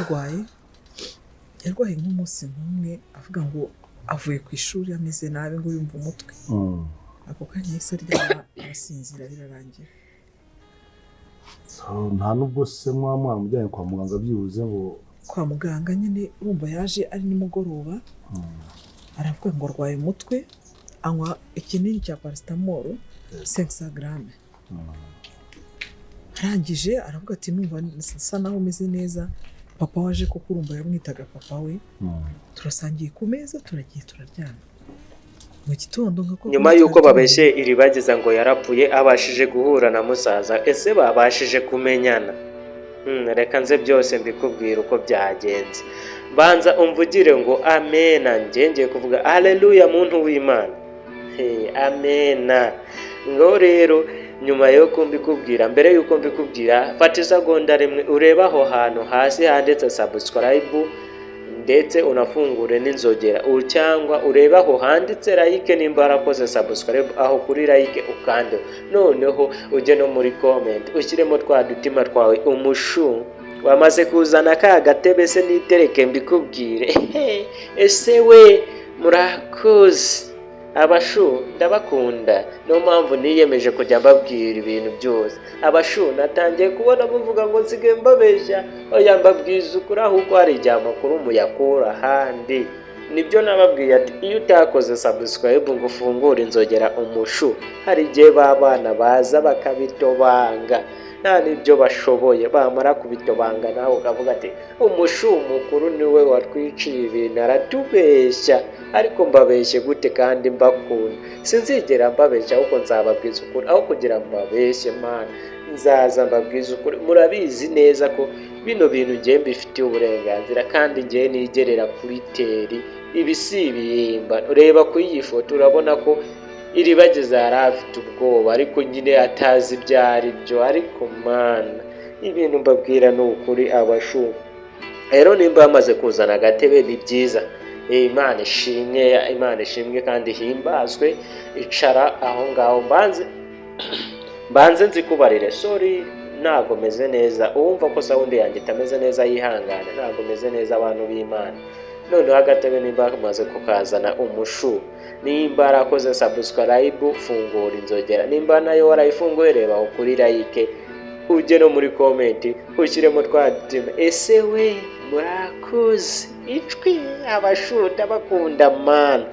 Yararwaye, yarwaye nk'umunsi nk'umwe, avuga ngo avuye ku ishuri ameze nabi, ngo yumva umutwe. Ako kanya yahise aryama arasinzira, birarangira. So, nta nubwo se mwaba mwaramujyanye kwa muganga byibuze ngo? Kwa muganga nyine, urumva yaje ari nimugoroba, aravuga ngo arwaye umutwe, anywa ikinini cya paracétamol 500 grammes. Arangije aravuga ati: "Numva nsa naho umeze neza." Papa waje, kuko urumva yamwitaga papa we. Turasangiye ku meza, turagiye turaryama. Mu gitondo nka ko Nyuma y'uko babeshye Iribagiza ngo yarapfuye, abashije guhura na musaza. Ese babashije kumenyana? Reka nze byose mbikubwira uko byagenze. Banza umvugire ngo amena. Njye ngiye kuvuga aleluya, muntu w'Imana. Hey, amena. Ngo rero nyuma yo kumbikubwira, mbere y'uko mbikubwira, fata isegonda rimwe urebe aho hantu hasi handitse subscribe, ndetse unafungure n'inzogera, cyangwa urebe aho handitse like nimba warakoze subscribe, aho kuri like ukande. Noneho ujye no muri comment ushyiremo twa dutima twawe. Umushu wamaze kuzana ka gatebe se nitereke mbikubwire? Ese we, murakoze abashu, ndabakunda. Niyo mpamvu niyemeje kujya mbabwira ibintu byose. Abashu, natangiye kubona muvuga ngo nsigaye mbabeshya. Oya, mbabwiza ukuri, ahubwo hari igihe amakuru muyakura ahandi. Nibyo nababwiye ati iyo utakoze subscribe ngo ufungure inzogera, umushu, hari igihe b'abana baza bakabitobanga nta n'ibyo bashoboye. Bamara kubitobanga nawe ukavuga ati umushu mukuru niwe watwiciye ibintu, aratubeshya. Ariko mbabeshye gute kandi mbakunda? Sinzigera mbabeshya, ahubwo nzababwiza ukuri. Aho kugira ngo mbabeshye, mana, nzaza mbabwize ukuri. Murabizi neza ko bino bintu ngiye mbifitiye uburenganzira, kandi ngiye nigerera kuri terrain. Ibi si ibihimbano. Reba kuri iyi foto, urabona ko Iribagiza yari afite ubwoba, ariko nyine atazi ibyo ari byo. Ariko mana, ibintu mbabwira ni ukuri. Abashu rero, nimba bamaze kuzana agatebe ni byiza. Imana ishimwe, Imana ishimwe kandi ihimbazwe. Icara aho ngaho, mbanze nzikubarire. Sorry, ntabwo meze neza. Uwumva ko sound yanjye itameze neza yihangane, ntabwo meze neza, abantu b'Imana. Noneho agatebe nimba bamaze kukazana, umushu, nimba warakoze subscribe, fungura inzogera. Nimba nayo warayifunguye, reba aho kuri like, ujye no muri comment ushyiremo twa dutima. Ese we, murakoze. Icwi abashuta bakunda mana.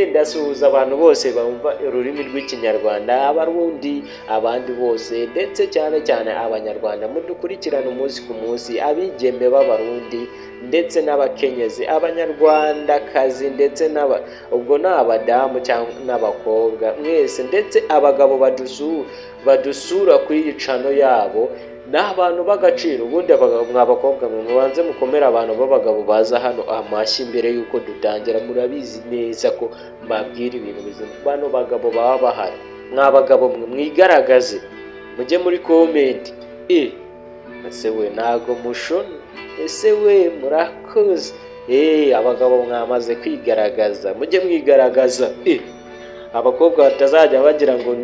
Ndasuhuza abantu bose bumva ururimi rw'Ikinyarwanda, Abarundi, abandi bose, ndetse cyane cyane Abanyarwanda mudukurikirana umunsi ku munsi, abigeme b'Abarundi ndetse n'abakenyezi, Abanyarwandakazi, ndetse n'aba ubwo ni abadamu cyangwa n'abakobwa mwese, ndetse abagabo badusura kuri iyi channel yabo ni abantu b'agaciro. Ubundi abagabo, mwa bakobwa mwe, mubanze mukomere abantu b'abagabo baza hano amashyi mbere y'uko dutangira. Murabizi neza ko mbabwira ibintu bizima. Bano bagabo baba bahari, mwa bagabo mwe, mwigaragaze, mujye muri comment. Ese we, ntago mushona? Ese we, murakoze. Abagabo mwamaze kwigaragaza, mujye mwigaragaza. Abakobwa batazajya bagira ngo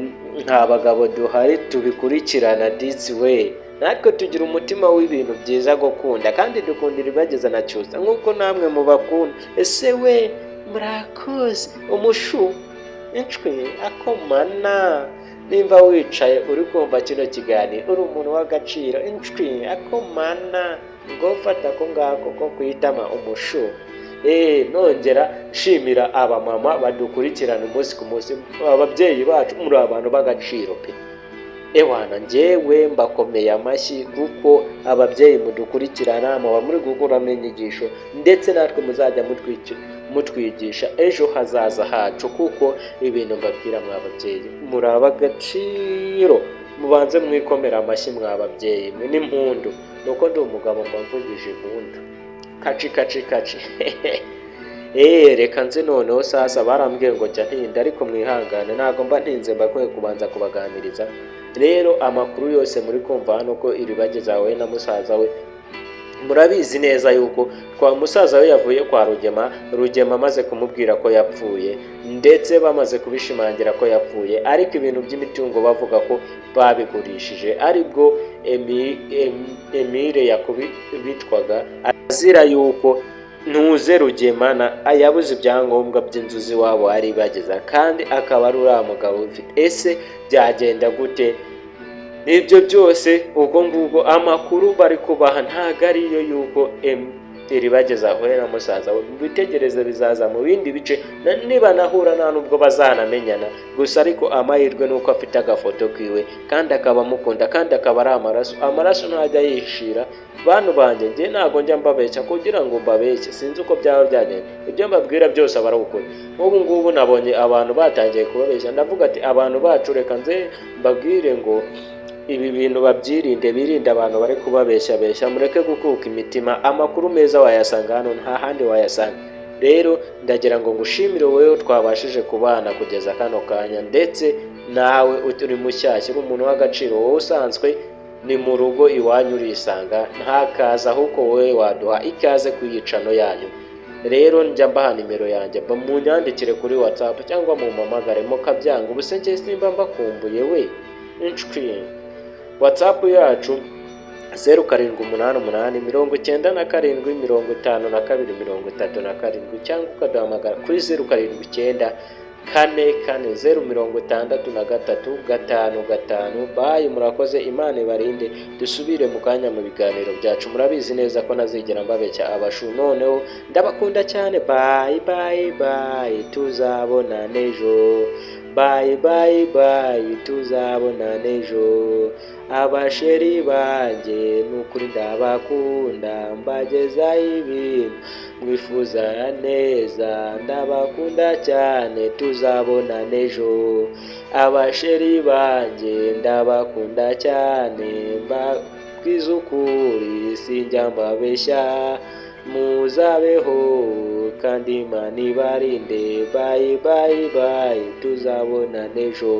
nta bagabo duhari tubikurikirana. Disi we, natwe tugira umutima w'ibintu byiza gukunda, kandi dukunda Iribagiza na Cyusa nk'uko namwe mubakunda. Ese we, murakoze. Umushu, incwi akomana. Nimba wicaye uri kumva kino kiganiro, uri umuntu w'agaciro. Incwi akomana, ngo fata ko ngako ko kwitama, umushu. Nongera nshimira abamama badukurikirana umunsi ku munsi, ababyeyi bacu, muri abantu b'agaciro pe. Ewana, njyewe mbakomeye amashyi, kuko ababyeyi mudukurikirana muba muri gukuramo inyigisho, ndetse natwe muzajya mutwigisha ejo hazaza hacu, kuko ibintu mbabwira, mwa babyeyi, muri ab'agaciro. Mubanze mwikomera amashyi, mwa babyeyi mwe, n'impundu. Nuko ndi umugabo, mba mvugije impundu. Kaci kaci kaci. Reka nze noneho sasa. Barambwiye ngo jya ntinda, ariko mwihangane, ntabwo mba ntinze, mba nkwiye kubanza kubaganiriza. Rero amakuru yose muri kumva hano ko Iribagiza we na musaza we, murabizi neza yuko kwa musaza we yavuye kwa Rugema, Rugema amaze kumubwira ko yapfuye, ndetse bamaze kubishimangira ko yapfuye, ariko ibintu by'imitungo bavuga ko babigurishije, aribwo Emile yakubitwaga azira yuko ntuze Rugemana yabuze ibyangombwa by'inzu z'iwabo ari bageza, kandi akaba ari uriya mugabo ufite. Ese byagenda gute? Ibyo byose ubwo ngubwo amakuru bari kubaha ntago ariyo yuko Iribageza ahuye na musaza we. Mubitegereze, bizaza mu bindi bice. Niba nahura nta nubwo bazanamenyana gusa, ariko amahirwe ni uko afite agafoto kiwe kandi akaba amukunda, kandi akaba ari amaraso. Amaraso ntajya yishira. Bantu banjye, njye ntabwo njya mbabeshya kugira ngo mbabeshye, sinzi uko byaba byagenda. Ibyo mbabwira byose aba ari ukuri. Nk'ubu ngubu nabonye abantu batangiye kubabeshya, ndavuga ati: "Abantu bacu, reka nze mbabwire ngo ibi bintu babyirinde, birinde abantu bari kubabeshyabeshya, mureke gukuka imitima." Amakuru meza wayasanga hano, nta handi wayasanga. Rero ndagira ngo ngushimire wowe twabashije kubana kugeza kano kanya, ndetse nawe uri mushyashya, uri umuntu w'agaciro. Wowe usanzwe ni mu rugo iwanyu urisanga, ntakaza, ahubwo wowe waduha ikaze ku yicano yanyu. Rero njya mbaha nimero yanjye, munyandikire kuri WhatsApp cyangwa mumpamagare mukabyanga. Ubu se njye simba mbakumbuye we inshwi? WhatsApp yacu 0788975237, cyangwa ukaduhamagara kuri 0794406355. Bye, murakoze, Imana ibarinde. Dusubire mu kanya mu biganiro byacu. Murabizi neza ko ntazigera mbabeshya abashu. Noneho ndabakunda cyane. Bye bye bye, tuzabona n'ejo. Bye bye bye, tuzabona n'ejo. Abasheri banjye, ni ukuri ndabakunda, mbagezaho ibintu mwifuza neza. Ndabakunda cyane, tuzabona n'ejo. Abasheri banjye, ndabakunda cyane, mbabwiza ukuri, sinjya mbabeshya. Muzabeho kandi Imana ibarinde. Bye bye bye, tuzabona n'ejo.